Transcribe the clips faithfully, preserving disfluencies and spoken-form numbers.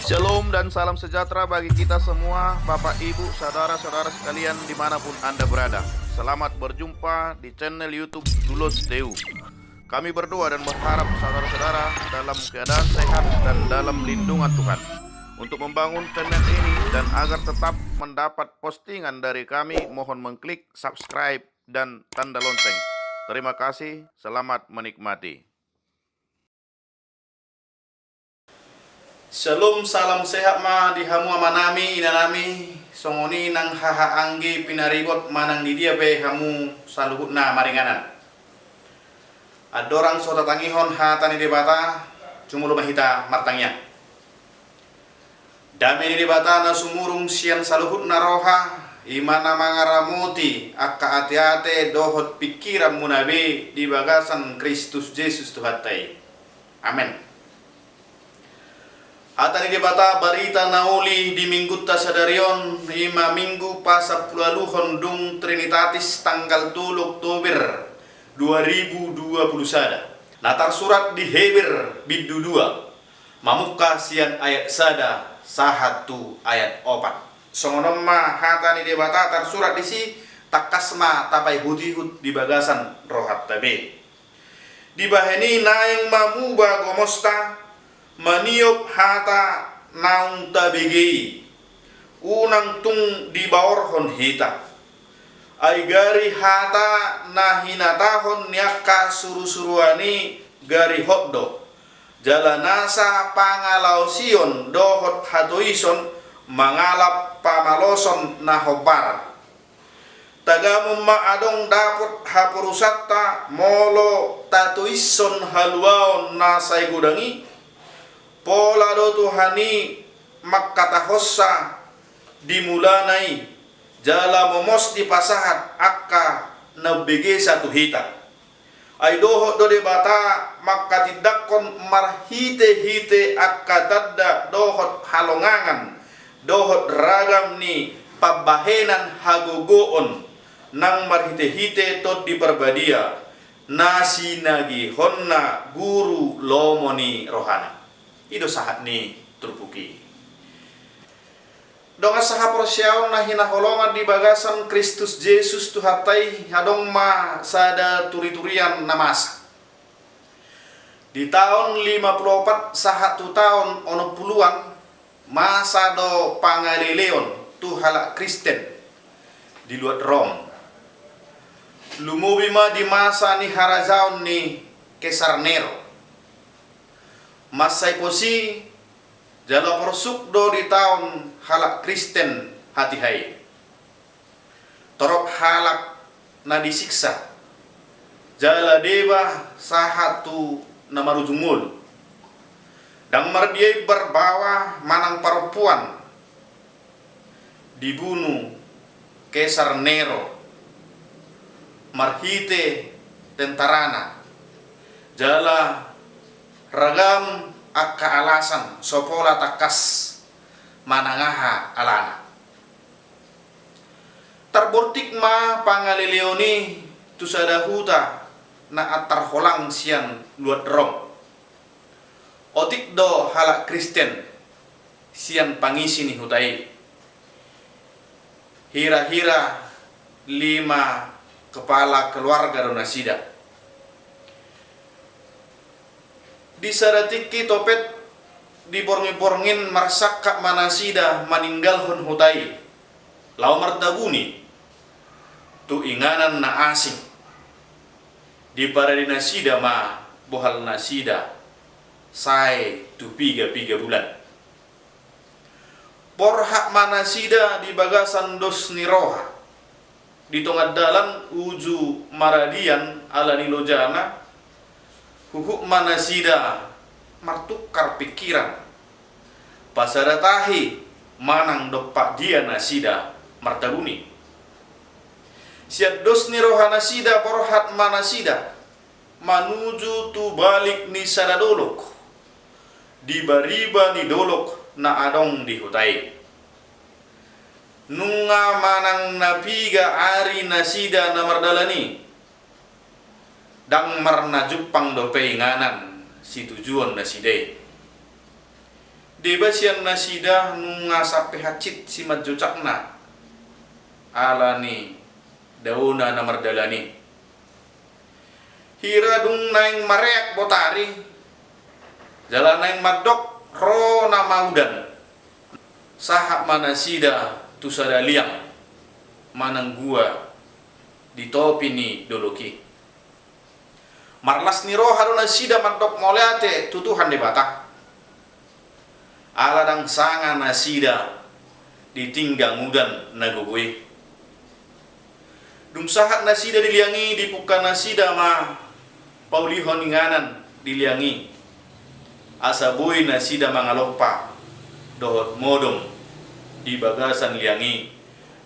Shalom dan salam sejahtera bagi kita semua, Bapak, Ibu, saudara-saudara sekalian dimanapun Anda berada. Selamat berjumpa di channel YouTube Dulos T U. Kami berdoa dan berharap saudara-saudara dalam keadaan sehat dan dalam lindungan Tuhan. Untuk membangun channel ini dan agar tetap mendapat postingan dari kami, mohon mengklik subscribe dan tanda lonceng. Terima kasih, selamat menikmati. Shalom, salam sehat ma di hamu amanami, inanami, songon i nang haha anggi pinaribot manang di dia pe hamu saluhutna maringanan. Andorang so tatangihon hata ni Debata, jumolo ma hita martangiang. Dame ni Debata na sumurung sian saluhutna roha, i ma na mangaramoti angka ateate dohot pingkiranmuna be di bagasan Kristus Jesus Tuhanta i. Amen. Hata ni Debata, barita na uli di minggunta sadari on, i ma minggu pasampuluualuhon dung Trinitatis, tanggal tolu Oktober dua ribu dua puluh sada. Na tarsurat di Heber bindu dua, mamungka sian ayat sada sahat tu ayat opat. Songon on ma hata ni Debata tarsurat disi, tangkas ma tapaihutihut di bagasan rohanta be. Dibahen i naeng ma muba gomosta, maniop hata naung tabege i, unang tung dibaorhon hita. Ai gari hata na hinatahon ni angka surusuruan i gari hot do, jala nasa pangalaosion dohot hatoison mangalap pamaloson na hombar. Tagamon ma adong dapot haporusanta molo tatoishon haluaon na sai godang i. Pola do Tuhan i mangkatahonsa di mulana i, jala momos dipasahat angka na umbegesa tu hita. Ai dohot do Debata mangkatindangkon marhitehite angka tanda dohot halongangan, dohot ragam ni pambahenan hagogoon, nang marhitehite Tondi Parbadia, na sinagihonna guru lomo ni rohana. I do sahat ni turpuk i. Dongan sahaporseaon na hinaholongan di bagasan Kristus Jesus Tuhanta i, adong ma sada turiturian na masa. Di taon lima pulu opat sahat tu taon onom puluan, masa do pangaleleon tu halak Kristen di luat Rom. Lumobi ma di masa ni harajaon ni Kesar Nero. Mansai pos i, jala porsuk do ditaon halak Kristen hatiha i. Torop halak na disiksa, jala deba sahat tu na marujung ngolu. Ndang mardia imbar baoa manang parompuan dibunu Kesar Nero marhite tentarana, jala ragam angka alasan so pola tangkas manang aha alana. Tarbortik ma pangaleleon i tu sada huta na antar holang sian luat Rom. Otik do halak Kristen sian pangisi ni huta i. Hira-hira lima kepala keluarga do nasida. Di sada tingki topet di borngin-borngin marsangkap ma nasida maninggalhon huta i laho martabuni tu inganan na asing. Diparade nasida ma bohal nasida sae tu piga-piga bulan. Borhat ma nasida di bagasan dos ni roha di tonga dalan uju maradian ala ni lojana. Huhut ma nasida martukar pingkiran pasada tahi manang dompak dia nasida martabuni. Sian dos ni roha nasida borhat ma nasida manuju tu balik ni sada dolok di bariba ni dolok na adong di huta i. Nunga manang na piga ari nasida na mardalan i, ndang marna jumpang dope inganan situjuon nasida i. Deba sian nasida nunga sampe hansit simanjujungna ala ni daona na mardalan i. Hira dung naeng mareak botari, jala naeng mandok ro nama udan, sahat ma nasida tu sada liang manang gua di topi ni dolok i. Marlas ni roha do nasida mandok mauliate tu Tuhan Debata. Ala ndang sanga nasida ditinggang udan na gogo i. Dung sahat nasida di liang i, dipungka nasida ma paulihon inganan di liang i, asa boi nasida mangalompa dohot modom di bagasan liang i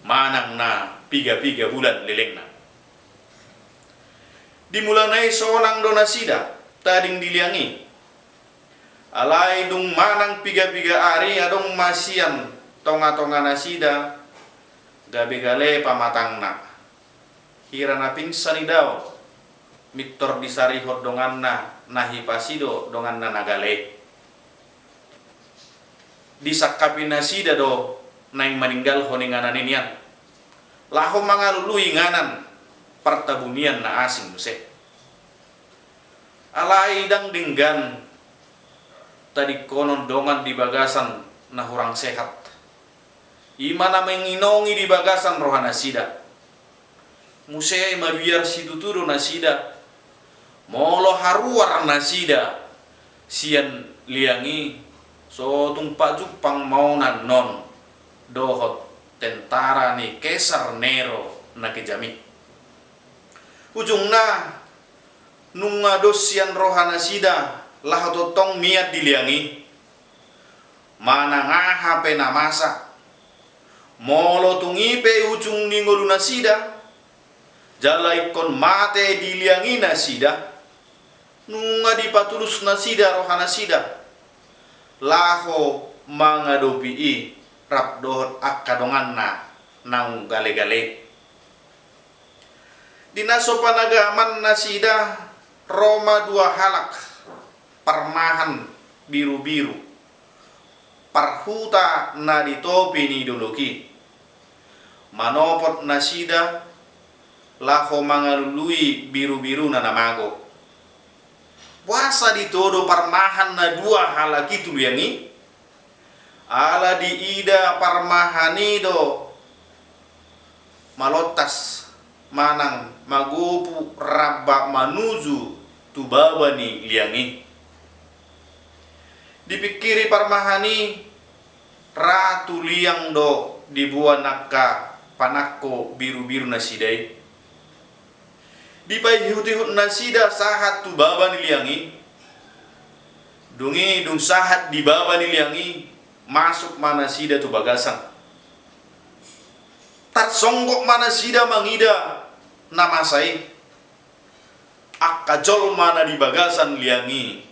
manang na piga-piga bulan lelengna. Di mulana i sonang do nasida tading di liang i. Alai dung manang piga-piga ari, adong ma sian tonga-tonga nasida gabe gale pamatangna. Hira na pingsan idaon, mintor disarihon donganna na hipas i do donganna na gale. Disangkapi nasida do naeng maninggalhon inganan i nian, laho mangalului inganan partabunian na asing muse. Alai ndang denggan tadingkonon dongan di bagasan na hurang sehat. I ma na manginongi di bagasan roha nasida. Muse mabiar situtu do nasida. Molo haruar nasida sian liang i, so tung pajumpang ma on annon dohot tentara ni Kesar Nero na kejam i. Ujungna, nunga dos sian roha nasida laho tongtong mian di liang i, manang aha pe na masa. Molo tung i pe ujung ni ngolu nasida, jala ingkon mate di liang i nasida, nunga dipatulus nasida roha nasida laho mangadopi i rap dohot angka donganna naung gale-gale. Di na so panagaman nasida, ro ma dua halak parmahan birubiru, parhuta na di topi ni dolok i, manopot nasida laho mangalului birubiruna na mago. Boasa ditodo parmahan na dua halak i tu liang i? Ala diida parmahan i do malontas manang magopu ramba manuju tu baba ni liang i. Dipingkiri parmahan i, ra tu liang do diboan angka panangko birubiru nasida i. Dipaihutihut nasida sahat tu baba ni liang i. Dung i, dung sahat di baba ni liang i, masuk ma nasida tu bagasan. Tarsonggot ma nasida mangida na masa i. Angka jolma na di bagasan liang i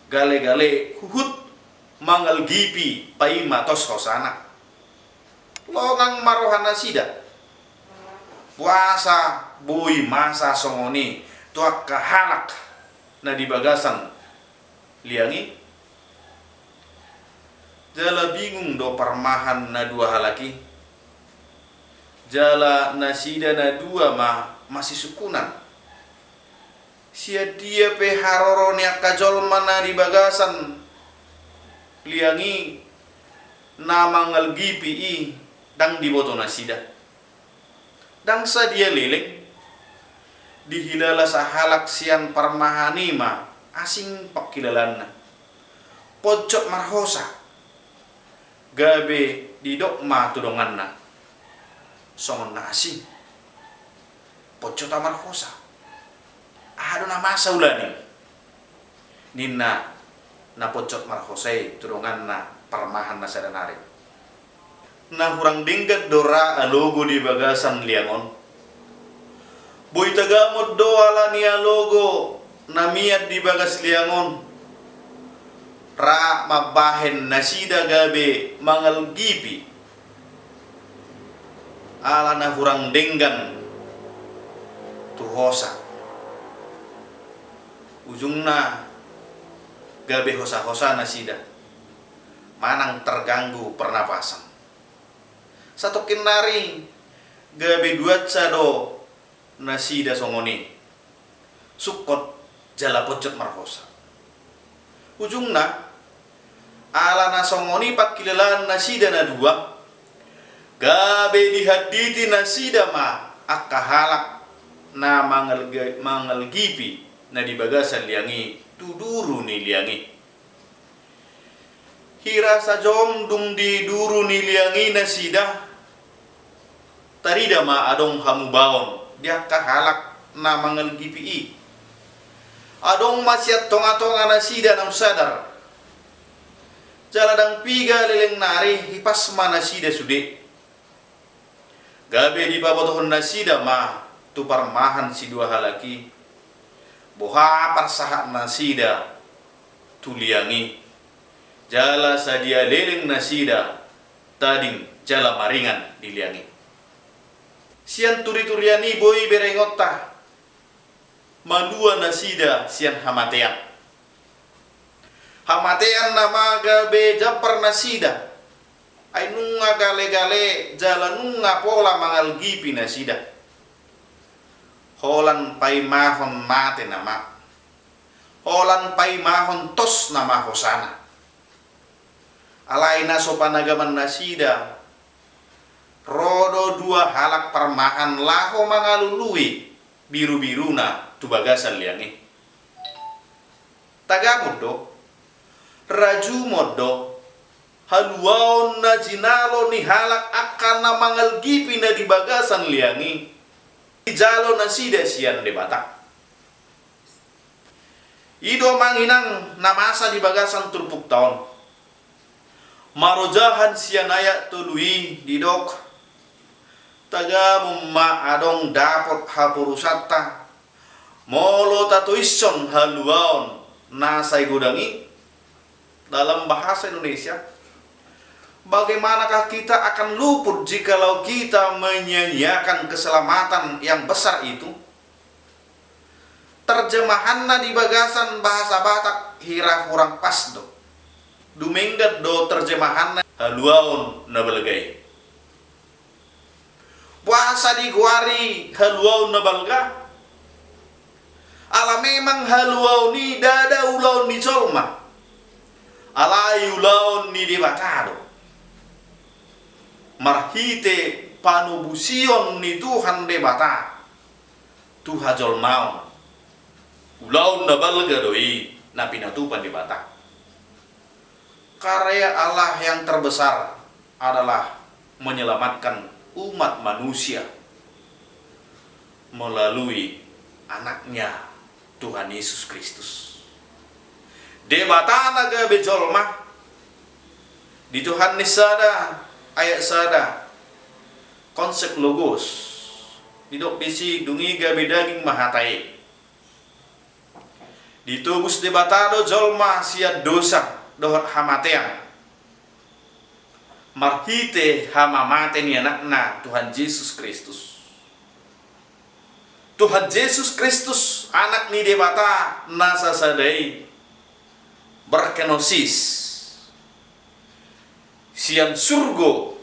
gale-gale huhut mangalgipi paima tos hosana. Longang ma roha nasida. Boasa boi masa songon i tu angka halak na di bagasan liang i? Jala bingung do parmahan na dua halak i. Jala nasida na dua ma masisungkunan. Sian dia pe haroro ni angka jolma na di bagasan liang i na mangalgipi i ndang diboto nasida. Ndang sadia leleng dihilala sahalak sian parmahan i ma asing panghilalaanna. Ponjot marhosa. Gabe didok ma tu donganna songon na asing. Ponjot ahu marhosa. Aha do na masa ulaning? Ninna na ponjot marhosa i tu donganna parmahan na sada nari. Na hurang denggan do ra alogo di bagasan liang on. Boi tagamon do ala ni alogo na mian di bagas liang on. Ra mambahen nasida gabe mangalgipi ala na hurang denggan tu hosa. Ujungna gabe hosa-hosa nasida. manang terganggu pernapasan. Satongkin nari gabe duansa do nasida songon i. Sungkot jala ponjot marhosa. Ujungna, ala na songon i pangkilalaan nasida na dua, gabe dihanditi nasida ma angka halak na mangalga-, mangalgipi na di bagasan liang i tu duru ni liang i. Hira sajom dung di duru ni liang i nasida, tarida ma adong hamubaon di angka halak na mangalgipi i. Adong ma sian tongatonga nasida naung sadar. Jala ndang piga leleng nari hipas ma nasida sude. Gabe dipabotohon nasida ma tu parmahan sidua halak i boha parsahat nasida tu liang i, jala sadia leleng nasida tading jala maringan di liang i. Sian turiturian i boi berengonta malua nasida sian hamatean. Hamatean nama gabe jambar nasida. Ai nunga galegale jala nunga pola mangalgipi nasida. Holan paimahon mate nama. Holan paimahon tos nama hosana. Alai na so panagaman nasida, ro do dua halak parmahan laho mangalului birubiruna tu bagasan liang i. Tagamon do, rajumon do haluaon na jinalo ni halak angka na mangalgipi na di bagasan liang i, dijalo nasida sian Debata. I do amang inang na masa di bagasan turpukta on. Marojahan sian ayat tolu i didok, tagamon ma adong dapot haporusanta, molo tatoishon haluaon na sai godang i. Dalam bahasa Indonesia, bagaimanakah kita akan luput jikalau kita menyia-nyiakan keselamatan yang besar itu? Terjemahanna di bagasan bahasa Batak hira hurang pas do. Dumenggan do terjemahanna haluaon na balga i. Boasa digoari haluaon na balga? Ala memang haluaon i ndada ulaon ni jolma, alai ulaon ni Debata do. Marhite panobusion ni Tuhan Debata tu hajolmaon, ulaon na balga do i na pinatupa ni Debata. Karya Allah yang terbesar adalah menyelamatkan umat manusia melalui Anaknya, Tuhan Yesus Kristus. Debata na gabe jolma. Di Johannes sada ayat sada, konsep logos, didok disi, dung i gabe daging ma Hata i. Ditobus Debata do jolma sian dosa dohot hamatean marhite hamamate ni Anakna, Tuhan Jesus Kristus. Tuhan Jesus Kristus, Anak ni Debata na sasada i, berkenosis sian surgo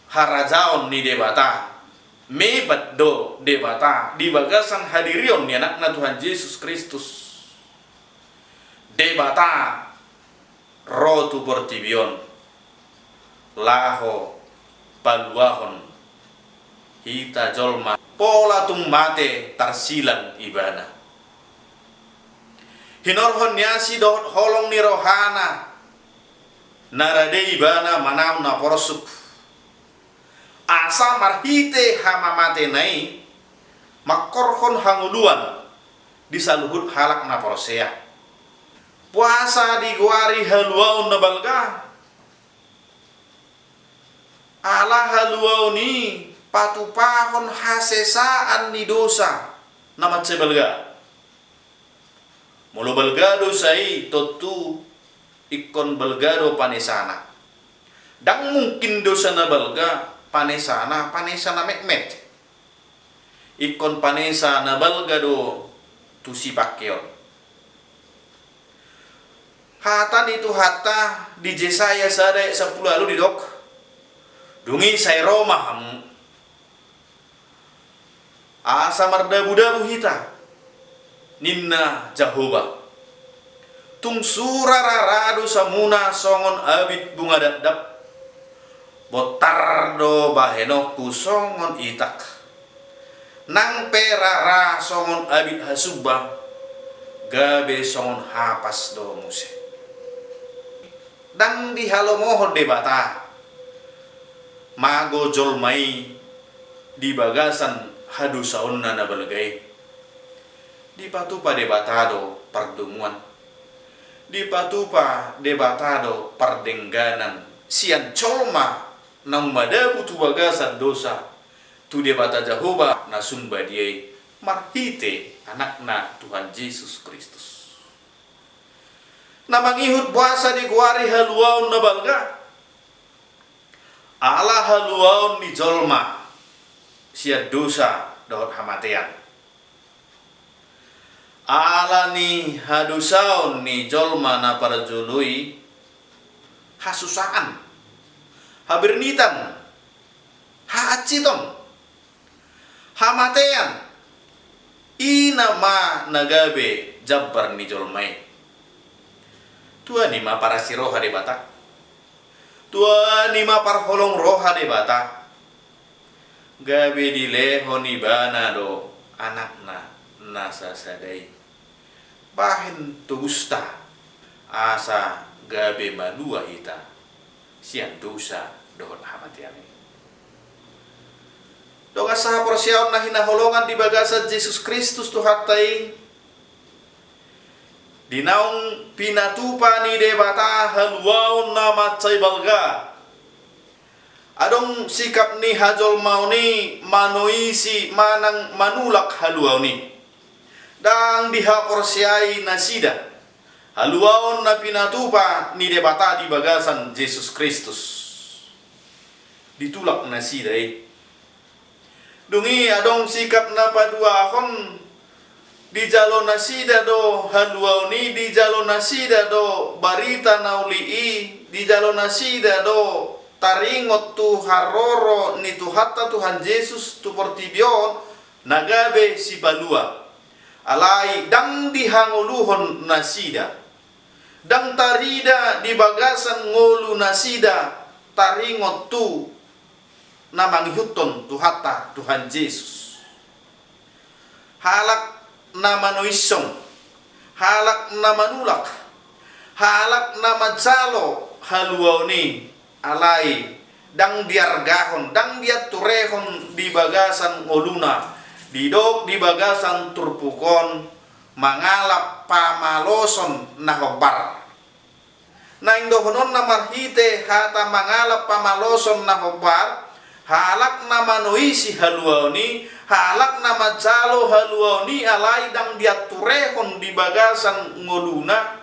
harajaon ni Debata. Mebat do Debata di bagasan hadirion ni Anakna, Tuhan Jesus Kristus. Debata ro tu portibi on laho paluahon hita jolma, pola tung mate tarsilang Ibana. Hinorhon ni asi dohot holong ni rohana na rade Ibana manaon na porsuk, asa marhite hamamatena i mangkorhon hangoluan di saluhut halak na porsea. Boasa digoari haluaon na balga? Ala haluaon i patupahon hasesaan ni dosa na mansai balga. Molo balga dosa i, tontu ingkon balga do panesana. Ndang mungkin dosa na balga panesana panesa na metmet. Ingkon panesa na balga do tu sipangkeon. Hata ni Tuhanta di Jesaya sada ayat sampulu ualu didok: Dung i sai ro ma hamu, asa mardabudabu hita, ninna Jahowa. Tung sura rara dosamuna songon abit bunga dapdap, bontar do bahenonku songon itak. Nang pe rara songon abit hasumba, gabe songon hapas do muse. Ndang dihalomohon Debata mago jolma i di bagasan hadosaonna na balga i. Dipatupa Debata do pardomuan. Dipatupa Debata do pardengganan sian jolma naung madabu tu bagasan dosa tu Debata Jahowa na sun badia i marhite Anakna Tuhan Jesus Kristus. Na mangihut boasa digoari haluaon na balga? Ala haluaon ni jolma sian dosa dohot hamatean. Ala ni hadosaon ni jolma na parjolo i, hasusaan, habernitan, haansiton, hamatean, i nama na gabe jambar ni jolma i. Tuani ma parasi roha Debata. Tuani ma parholong roha Debata. Gabe dilehon Ibana do Anakna na sasada i bahen tobusta, asa gabe malua hita sian dosa dohot hamatean i. Dongan sahaporseaon na hinaholongan di bagasan Jesus Kristus Tuhanta i, di naung pinatupa ni Debata haluaon na mansai balga, adong sikap ni hajolmaon i manoisi manang manulak haluaon i. Ndang dihaporseai nasida haluaon na pinatupa ni Debata di bagasan Jesus Kristus. Ditulak nasida i. Dung i adong sikap na paduahon, dijalo nasida do haluaon i, dijalo nasida do barita na uli i, dijalo nasida do taringot tu haroro ni Tuhanta Tuhan Jesus tu portibi on na gabe sipalua. Alai ndang dihangoluhon nasida, ndang tarida di bagasan ngolu nasida taringot tu na mangihuthon Tuhanta Tuhan Jesus. Halak na manoishon, halak na manulak, halak na manjalo haluaon i, alai ndang diargahon, ndang dianturehon di bagasan ngoluna, didok di bagasan turpuk on mangalap pamaloson na hombar. Naeng dohononna marhite hata mangalap pamaloson na hombar, halak na manoisi haluaon i, halak na manjalo haluaon i alai ndang dianturehon di bagasan ngoluna,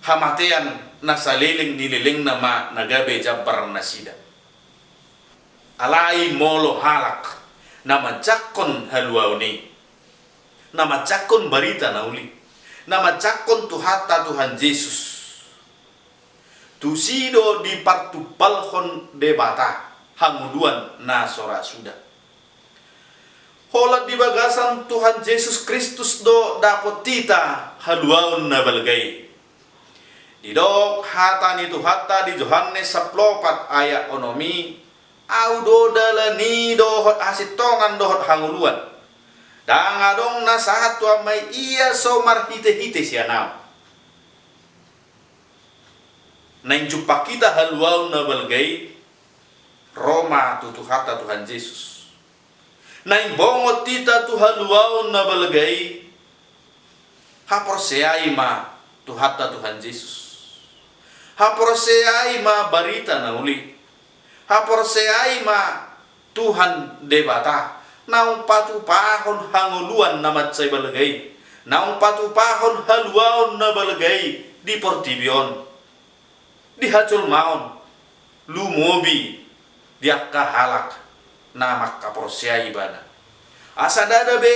hamatean na saleleng ni lelengna ma na gabe jambar nasida. Alai molo halak na manjangkon haluaon i, na manjangkon barita na uli, na manjangkon Tuhanta Tuhan Jesus, tusi do dipartumpalhon Debata hangoluan na so ra suda. Holan di bagasan Tuhan Jesus Kristus do dapot hita haluaon na balga i. Didok hata ni Tuhanta di Johannes sampulu opat ayat onom i: Ahu do dalan i dohot hasintongan dohot hangoluan. Ndang adong na sahat tu Ama i ia so marhitehite sian Ahu. Naeng jumpang hita haluaon na balga i, ro ma tu Tuhanta Tuhan Jesus. Naeng bongot hita tu haluaon na balga i, haporseai ma Tuhanta Tuhan Jesus. Haporseai ma barita na uli. Haporseai ma Tuhan Debata, naung patupahon hangoluan na mansai balga i, naung patupahon haluaon na balga i di portibi on, di hajolmaon, lumobi di angka halak na mangkaporseai Ibana. Asa ndada be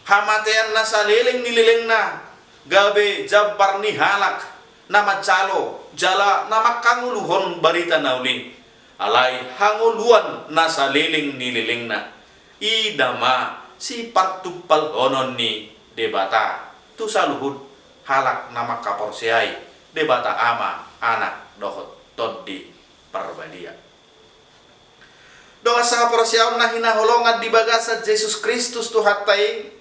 hamatean na saleleng ni lelengna gabe jambar ni halak na manjalo jala na manghangoluhon barita na uli, alai hangoluan na saleleng ni lelengna. I ma sipartumpalhonon ni Debata tu saluhut halak na manghaporseai Debata Ama, Anak dohot Tondi Parbadia. Dongan sahaporseaon na hinaholongan di bagasan Jesus Kristus Tuhanta i,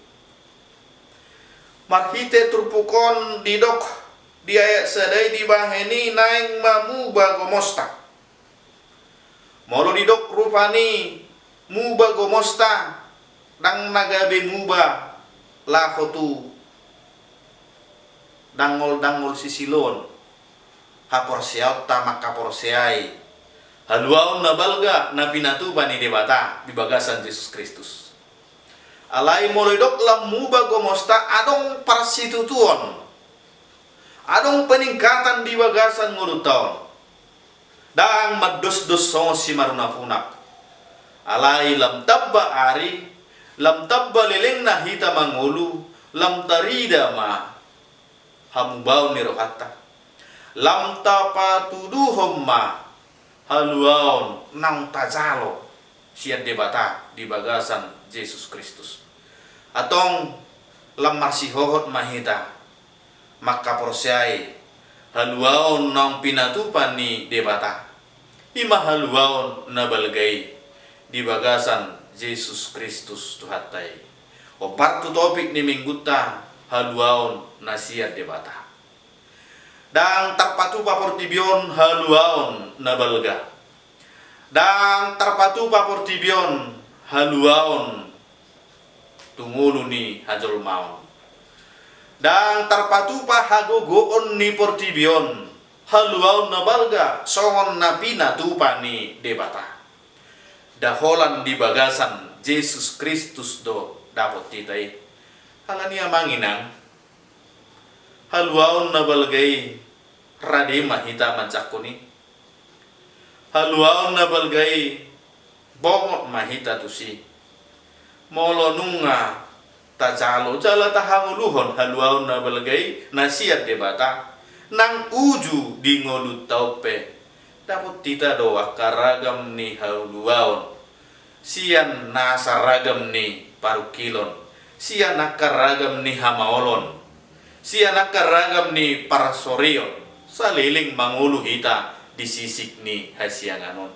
marhite turpuk on didok di ayat sada i, dibahen i naeng ma muba gomosta. Molo didok rupani muba gomosta, ndang na gabe muba laho tu dangol-dangol sisiloon haporseaonta manghaporseai haluaon na balga na pinatupa ni Debata di bagasan Jesus Kristus. Alai molo didok lam muba gomosta, adong parsitutuon, adong peningkatan di bagasan ngolunta on. Ndang mandosdos songon simarunapunak. Alai lam tamba ari, lam tamba lelengna hita mangolu, lam tarida ma hamubaon ni rohanta. Lam tapatuduhon ma haluaon naung tajalo sian Debata di bagasan Jesus Kristus. Antong lam marsihohot ma hita manghaporseai haluaon naung pinatupa ni Debata, i ma haluaon na balga i di bagasan Jesus Kristus Tuhanta i. Hombar tu topik ni minggunta, haluaon na sian Debata. Ndang tarpatupa portibi on haluaon na balga. Ndang tarpatupa portibi on haluaon tu ngolu ni hajolmaon. Ndang tarpatupa hagogoon ni portibi on haluaon na balga songon na pinatupa ni Debata. Nda holan di bagasan Jesus Kristus do dapot hita i. Alani i, amang inang, haluaon na balga i rade ma hita manjangkon i. Haluaon na balga i bongot ma hita tusi. Molo nunga tajalo jala tahangoluhon haluaon na balga i na sian Debata, nang uju di ngolunta on pe, dapot hita do angka ragam ni haluaon sian nasa ragam ni parungkilon, sian angka ragam ni hamaolon, sian angka ragam ni parsorion, saleleng mangolu hita di sisik ni hasiangan on.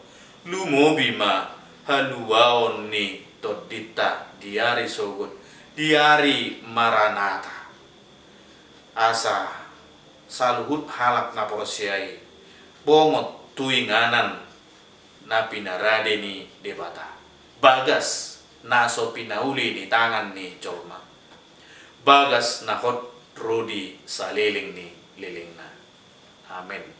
Lumobi ma haluaon ni tondinta di ari sogot, di ari Maranata. Asa saluhut halak na porsea i bongot tu inganan na pinarade ni Debata, bagas na so pinauli ni tangan ni jolma, bagas na hot ro di saleleng ni lelengna. Amen.